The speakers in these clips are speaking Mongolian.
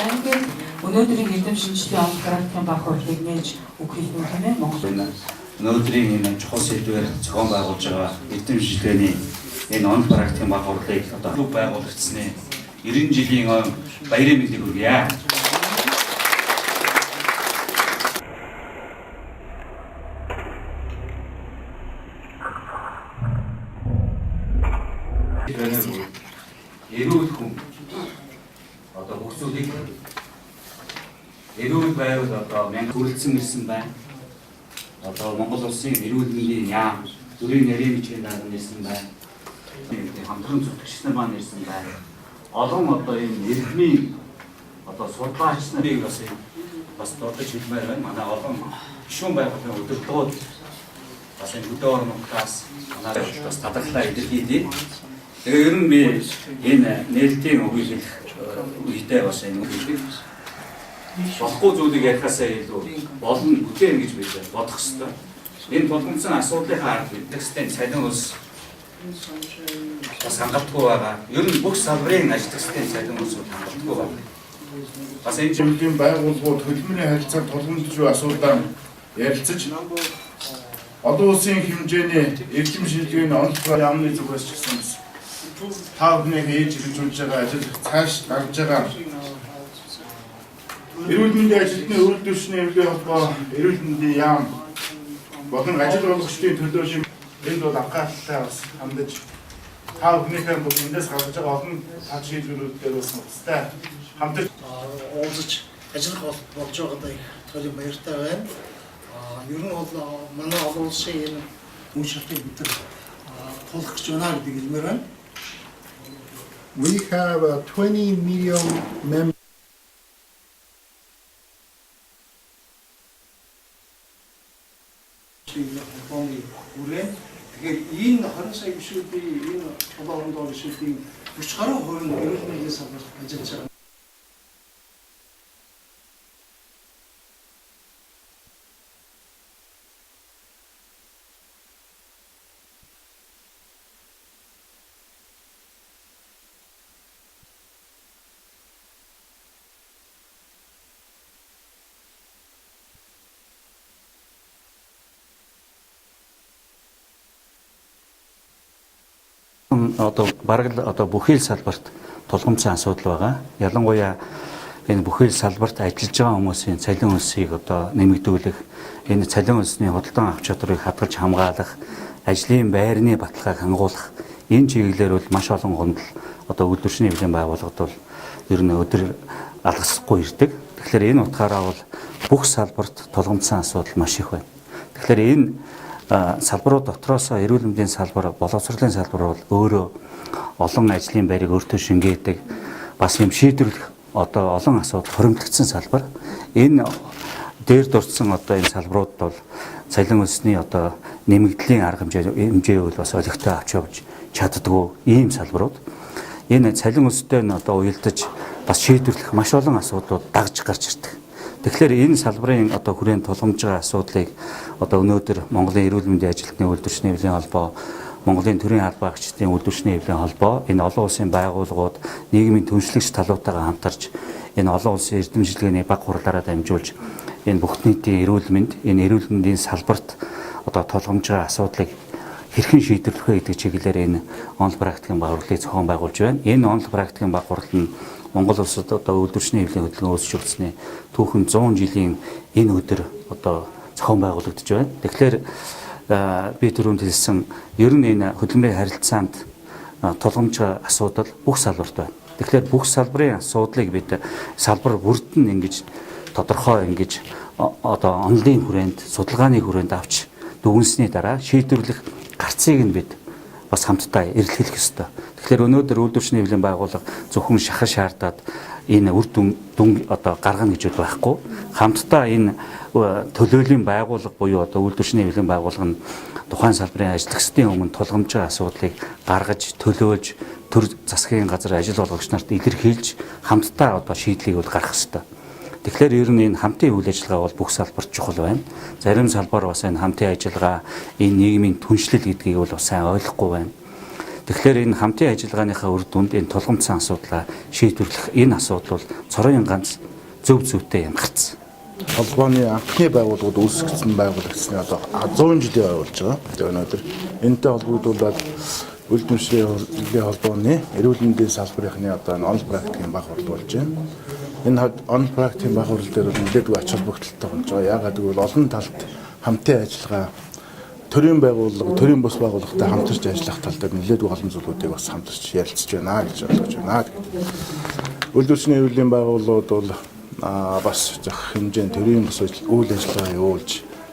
Ингээд өнөөдрийн эрдэм шинжилгээ онол практикийн баг хурлыг нээж үг хэлнэ тийм ээ Монгол. Энэ өнөөдрийн энэ чухал сэдвээр зохион байгуулж байгаа эрдэм шинжилгээний энэ онол практикийн баг хурлыг одоо клуб байгуулагдсаны 90 жилийн ойн баярын мэндийг хүргье. Эрүүл хүн одоо бүх зүйлийг эрүүл байвал одоо мянга хүрэлцэн ирсэн байна. Одоо Монгол улсын эрүүл мэндийн яам зүрийн нарийн бичгийн дарга ирсэн байна. Хамтран зүтгэгч нар маань ирсэн байна. Олон одоо энэ эрдмийн одоо судлаач нарыг бас бас дурдж хэлмээр байна. Манай олон гишүүн байгууллагын удирдлагууд бас энэ хөдөө орон нутгаас манай бас талархлаа илэрхийлье. Тэгээ ер нь би энэ нээлтийн үгийг хэлэх үедээ бас энэ үгийг болохгүй зүйлийг ярихаасаа илүү болно бүтээн гэж бид бодох ёстой. Энэ тулгымцсан асуудлынхаа ард бид систем цалин улс бас хангалтгүй байгаа. Ер нь бүх салбарын ажилтны цалин улс бол хангалтгүй байна. Бас энэ Чимдийн байгууллагууд хөдөлмөрийн харилцааг тулгамдж буй асуудлаар ярилцаж олон улсын хэмжээний эрдэм шинжилгээний онол яамны зүгээс ч гэсэн та бүхний хийж хэрэгжүүлж байгаа ажил цааш гарч байгаа эрүүл мэндийн ажилтны үйлдвэрчний эмнэлгийн холбоо, эрүүл мэндийн яам болон ажил олгогчдын төлөө шим энд бол анхааралтай бас хандаж та бүхнийхээ бол эндээс гаргаж байгаа олон тал шийдвэрүүд дээр бас нухацтай хамтарч уулзаж ажиллах болж байгаадаа их толь баяртай байна. Ер нь бол манай олон улсын энэ үншилтийг бид нар тулах гэж байна гэдэг хэлмээр байна. We have 20 million members. Энэ холбооны хүрээнд тэгэхээр энэ 20 сая гишүүдийн энэ олон орондоо гишүүдийн 40 гаруй хувь нь эрүүл мэндийн салбарт ажиллаж байгаа. Одоо бараг л одоо бүхий л салбарт тулгамдсан асуудал байгаа. Ялангуяа энэ бүхий л салбарт ажиллаж байгаа хүмүүсийн цалин өсгийг одоо нэмэгдүүлэх, энэ цалин өсний худалдан авах чадварыг хадгалж хамгаалах, ажлын байрны баталгааг хангуулах энэ чиглэлээр бол маш олон гомдол одоо үйлдвэрчний хэвлэлийн байгууллагад бол ер нь өдөр алгасахгүй ирдэг. Тэгэхээр энэ утгаараа бол бүх салбарт тулгамдсан асуудал маш их байна. Тэгэхээр энэ салбарууд дотроос эрүүл мэндийн салбар, боловсролын салбар бол өөрөө олон ажлын байрыг өөртөө шингээдэг, бас юм шийдвэрлэх одоо олон асуудал хуримтлагдсан салбар. Энэ дээр дурдсан одоо энэ салбарууд бол цалин өсний одоо нэмэгдлийн арга хэмжээ бол бас олигтой авч явж чаддгүй ийм салбарууд. Энэ цалин өстэй нь одоо уялдаж бас шийдвэрлэх маш олон асуудлууд дагж гарч ирдэг. Тэгэхээр энэ салбарын одоо хүрээнд тулгамж байгаа асуудлыг одоо өнөөдөр Монголын эрүүл мэндийн ажилтны үйлдвэрчний хэвлэлийн холбоо, Монголын төрийн албан агчдын үйлдвэрчний хэвлэлийн холбоо, энэ олон улсын байгууллагууд, нийгмийн түншлэгч талуутайгаа хамтарч энэ олон улсын эрдэм шинжилгээний баг хурлаараа дамжуулж энэ бүх нийтийн эрүүл мэнд, энэ эрүүл мэндийн салбарт одоо тулгамж байгаа асуудлыг хэрхэн шийдвэрлэх вэ гэдэг чиглэлээр энэ онол практикийн баг хурлыг зохион байгуулж байна. Энэ онол практикийн баг хурал нь Монгол улсад одоо үйлдвэрчний хэвлэлийн хөдөлгөөн үүсч өгсөний түүхэн 100 жилийн энэ өдөр одоо зохион байгуулагдаж байна. Тэгэхээр би түрүүнд хэлсэн ер нь энэ хөдөлмөрийн харилцаанд тулгамж асуудал бүх салбарт байна. Тэгэхээр бүх салбарын асуудлыг бид салбар бүрд нь ингэж тодорхой ингэж одоо онлын хүрээнд, судалгааны хүрээнд авч дүгнсэний дараа шийдвэрлэх гарцыг нь бид бас хамтдаа эрэлхийлэх ёстой. Тэгэхээр өнөөдөр үйлдвэрчний хэвлэлийн байгууллага зөвхөн шахал шаардаад энэ үр дүн одоо гаргана гэж байхгүй. Хамтдаа энэ төлөөллийн байгууллага буюу одоо үйлдвэрчний хэвлэлийн байгууллага нь тухайн салбарын ажиллагчдын өмнө тулгамж байгаа асуудлыг гаргаж, төлөөлж, төр засгийн газар ажил олгогч нарт илэрхийлж хамтдаа одоо шийдлийг бол гаргах ёстой. Тэгэхээр ер нь энэ хамтын үйл ажиллагаа бол бүх салбарт чухал байна. Зарим салбар бас энэ хамтын ажиллагаа, энэ нийгмийн түншлэл гэдгийг бол бас сайн ойлгохгүй байна. Тэгэхээр энэ хамтын ажиллагааныхаа үр дүнд энэ тулгамдсан асуудлаа шийдвэрлэх энэ асуудал бол цорын ганц зөв зөвтэй юм гарцсан. Холбооны анхны байгууллагууд үүсгэсэн байгуулагдсны одоо 100 жилийн ой болж байгаа. Тэгээ өнөөдөр энэтэй холбогдуулаад үйл дэвшлийн холбооны эрүүл мэндийн салбарынхны одоо энэ онол практикийн баг хурал болж байна. Энэ онол практикийн баг хурал дээр бол нэлээдгүй ач холбогдолтой болж байгаа. Яагаад гэвэл олон талд хамтын ажиллагаа төрийн байгууллага, төрийн бус байгууллагатай хамтарч ажиллах тал дээр нэлээдгүй олон зүйлүүдийг бас хамтарч ярилцж байна гэж ойлгож байна. Үйл дэвшлийн эрүүлийн байгууллагууд бол бас зөх хэмжээнд төрийн бус үйл ажиллагаа явуулж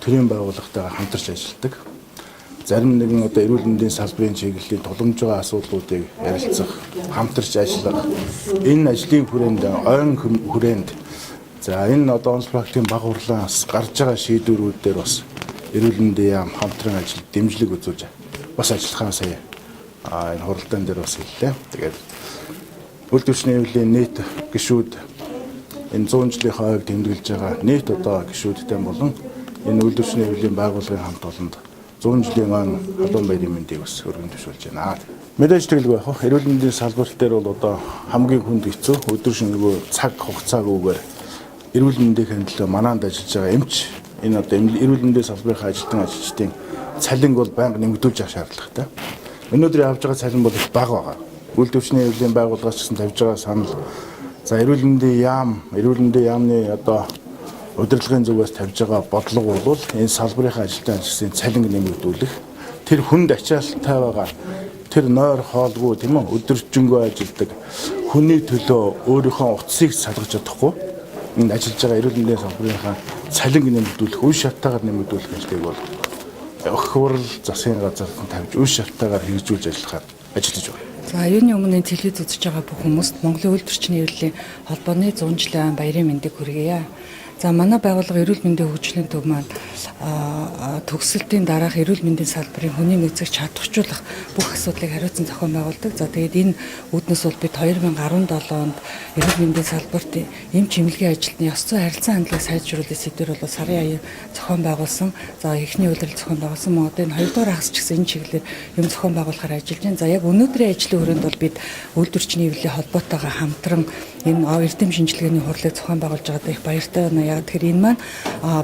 төрийн байгууллагатайгаа хамтарч ажилладаг. Зарим нэгэн одоо эрүүл мэндийн салбарын чиглэлийн тулгамж байгаа асуудлуудыг ярилцах, хамтарч ажиллах энэ ажлын хүрээнд ойн хүрээнд за энэ одоо онол практикийн баг хурлаас гарч байгаа шийдвэрүүд дээр бас эрүүл мэндийн яам хамтран ажил дэмжлэг үзүүлж бас ажиллахаа сая энэ хуралдаан дээр бас хэллээ. Тэгээд үйл дэвшний хэвлэлийн нийт гишүүд энэ 100 жилийнхаа ойг тэмдэглэж байгаа нийт одоо гишүүдтэй болон энэ үйл дэвшний хэвлэлийн байгууллагын хамт олонд 100 жилийн ойн халуун баярын мэндийг бас өргөн төвшүүлж байна. Мэдээж тэгэлгүй яг эрүүл мэндийн салбар дээр бол одоо хамгийн хүнд хэцүү өдөр шөнөгүй цаг хугацаагүйгээр эрүүл мэндийн төлөө манаанд ажиллаж байгаа эмч энэ одоо эрүүл мэндийн салбарын ажилтан ажилчдын цалинг бол байнга нэмэгдүүлж явах шаардлагатай. Өнөөдөр авж байгаа цалин бол их бага байгаа. Үйл дэвшний хэвлэлийн байгууллагаас ч гэсэн тавьж байгаа санал за эрүүл мэндийн яам, эрүүл мэндийн яамны одоо удирдлагын зүгээс тавьж байгаа бодлого бол энэ салбарын ажилтан ажилчдын цалинг нэмэгдүүлэх, тэр хүнд ачаалттай байгаа тэр нойр хоолгүй тийм үү өдөржингөө ажилладаг хүний төлөө өөрийнхөө утсыг салгаж чадахгүй энэ ажиллаж байгаа эрүүл мэндийн салбарынхаа цалинг нэмэгдүүлэх, үе шаттайгаар нэмэгдүүлэх ажлыг бол өх хурал засгийн газарт тавьж үе шаттайгаар хэрэгжүүлж ажиллахаар ажиллаж байна. За юуны өмнө энэ телевиз үзэж байгаа бүх хүмүүст Монголын үйлдвэрчний хэвлэлийн холбооны 100 жилийн баярын мэндийг хүргье. За манай байгууллага эрүүл мэндийн хөгжлийн төв маань төгсөлтийн дараах эрүүл мэндийн салбарын хүний нөөцийг чадваржуулах бүх асуудлыг хариуцсан зохион байгуулдаг. За тэгээд энэ үүднээс бол бид 2017 онд эрүүл мэндийн салбарт эмч эмнэлгийн ажилтны ёс зүйн харилцан хандлагыг сайжруулах сэдвээр бол сарын аян зохион байгуулсан. За эхний улирал зохион байгуулсан. Мөн одоо энэ хоёрдугаар хагас ч гэсэн энэ чиглэлээр юм зохион байгуулахаар ажиллаж байна. За яг өнөөдрийн ажлын хүрээнд бол бид үйлдвэрчний хэвлэлийн холбоотойгоо хамтран энэ эрдэм шинжилгээний хурлыг зохион байгуулж байгаадаа их баяртай байна. Яг тэгэхээр энэ маань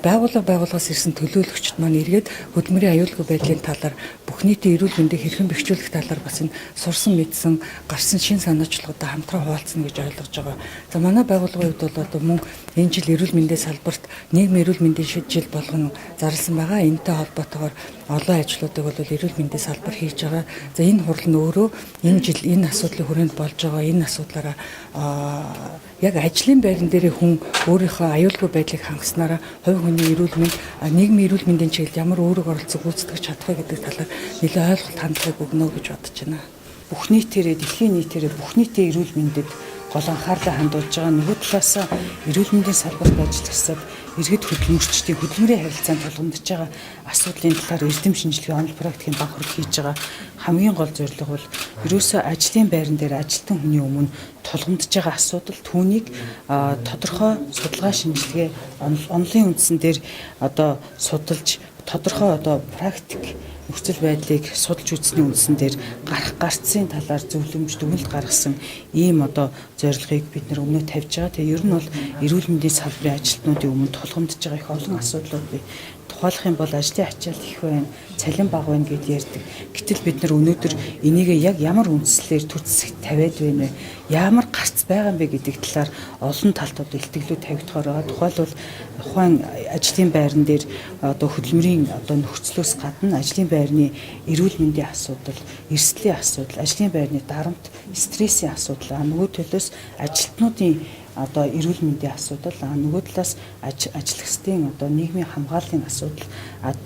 байгууллагаас ирсэн төлөөлөгчд маань эргээд хөдөлмөрийн аюулгүй байдлын талаар бүх нийтийн эрүүл мэндийг хэрхэн бэхжүүлэх талаар бас энэ сурсан мэдсэн гарсан шин санаачлалуудаа хамтран хуваалцна гэж ойлгож байгаа. За манай байгууллагын хувьд бол одоо мөн энэ жил эрүүл мэндийн салбарт нийгмийн эрүүл мэндийн жил болгон зарласан байгаа. Энэтэй холбоотойгоор олон ажлуудыг бол эрүүл мэндийн салбар хийж байгаа. За энэ хурал нь өөрөө энэ жил энэ асуудлын хүрээнд болж байгаа энэ асуудлаараа яг ажлын байран дээр хүн өөрийнхөө аюулгүй байдлыг хангаснараа хувь хүний эрүүл мэнд, нийгмийн эрүүл мэндийн чиглэлд ямар үүрэг оролцоо гүйцэтгэж чадах вэ гэдэг талаар нэлээд ойлголт хандлагыг өгнө гэж бодож байна. Бүх нийтээрээ дэлхийн нийтээрээ бүх нийтийн эрүүл мэндэд гол анхаарлаа хандуулж байгаа. Нөгөө талаас эрүүл мэндийн салбарт ажиллагсад иргэд хөдөлмөрчдийн хөдөлмөрийн харилцаанд тулгамдж байгаа асуудлын талаар эрдэм шинжилгээ онол практикийн баг хурал хийж байгаа хамгийн гол зорилго бол ерөөсөө ажлын байран дээр ажилтан хүний өмнө тулгамдж байгаа асуудал түүнийг тодорхой судалгаа шинжилгээ онолын үндсэн дээр одоо судалж тодорхой одоо практик нөхцөл байдлыг судалж үзсний үндсэн дээр гарах гарцын талаар зөвлөмж дүгнэлт гаргасан ийм одоо зорилгыг бид нэр өмнө тавьж байгаа. Тэгээ ер нь бол эрүүл мэндийн салбарын ажилтнуудын өмнө тулгамдж байгаа их олон асуудлууд бий. Тухайлах юм бол ажлын ачаал их байна, цалин бага байна гэд ярьдаг. Гэтэл бид нар өнөөдөр энийг яг ямар үндслээр төр зэсэгт тавиад байна вэ? Ямар гарц байгаа юм бэ гэдэг талаар олон талд одоо илтгэлүүд тавигдахаар байгаа. Тухайлбал тухайн ажлын байран дээр одоо хөдөлмөрийн одоо нөхцлөөс гадна ажлын байрны эрүүл мэндийн асуудал, эрсдлийн асуудал, ажлын байрны дарамт, стрессийн асуудал, нөгөө төлөөс ажилтнуудын одоо эрүүл мэндийн асуудал, нөгөө талаас ажиллагчдын одоо нийгмийн хамгааллын асуудал,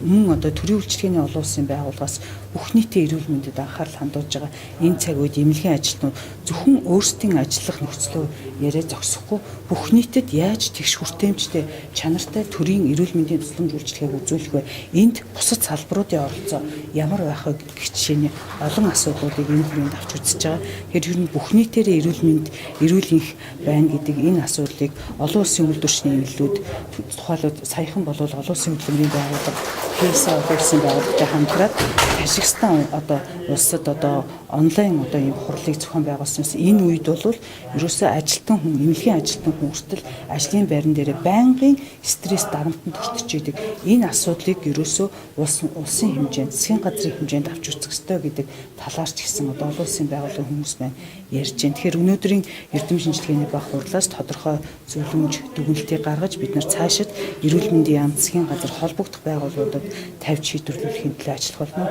мөн одоо төрийн үйлчилгээний олон улсын байгууллагаас бүх нийтийн эрүүл мэндэд анхаарал хандуулж байгаа энэ цаг үед эмнэлгийн ажилтнууд зөвхөн өөрсдийн ажиллах нөхцлөө яриа зогсохгүй бүх нийтэд яаж тэгш хүртээмжтэй чанартай төрийн эрүүл мэндийн тусламж үйлчилгээг үзүүлэх вэ? Энд бусад салбаруудын оролцоо ямар байх вэ гэх жишээний олон асуудлуудыг энэ хүрээнд авч үзэж байгаа. Тэгэхээр ер нь бүх нийтээрээ эрүүл мэнд, эрүүл энх байна гэдэг энэ асуудлыг олон улсын үйлдвэрчний эмнэлүүд тухайлбал саяхан болвол олон улсын хөдөлмөрийн байгууллага, ПСА олон улсын байгууллагатай хамтраад Тажикстан одоо Улсад одоо онлайн одоо ийм хурлыг зохион байгуулсан юмсан. Энэ үед бол ерөөсөө ажилтан хүн, эмнэлгийн ажилтан хүн хүртэл ажлын байран дээр байнгын стресс дарамтанд өртөж идэг. Энэ асуудлыг ерөөсөө улс улсын хэмжээнд, засгийн газрын хэмжээнд авч үзэх ёстой гэдэг талаар ч гэсэн одоо олон улсын байгууллагын хүмүүс маань ярьж байна. Тэгэхээр өнөөдрийн эрдэм шинжилгээний бага хурлаас тодорхой зөвлөмж дүгнэлтийг гаргаж бид нар цаашид эрүүл мэндийн яам, засгийн газар холбогдох байгууллагуудад тавьж шийдвэрлэхийн төлөө ажиллах болно.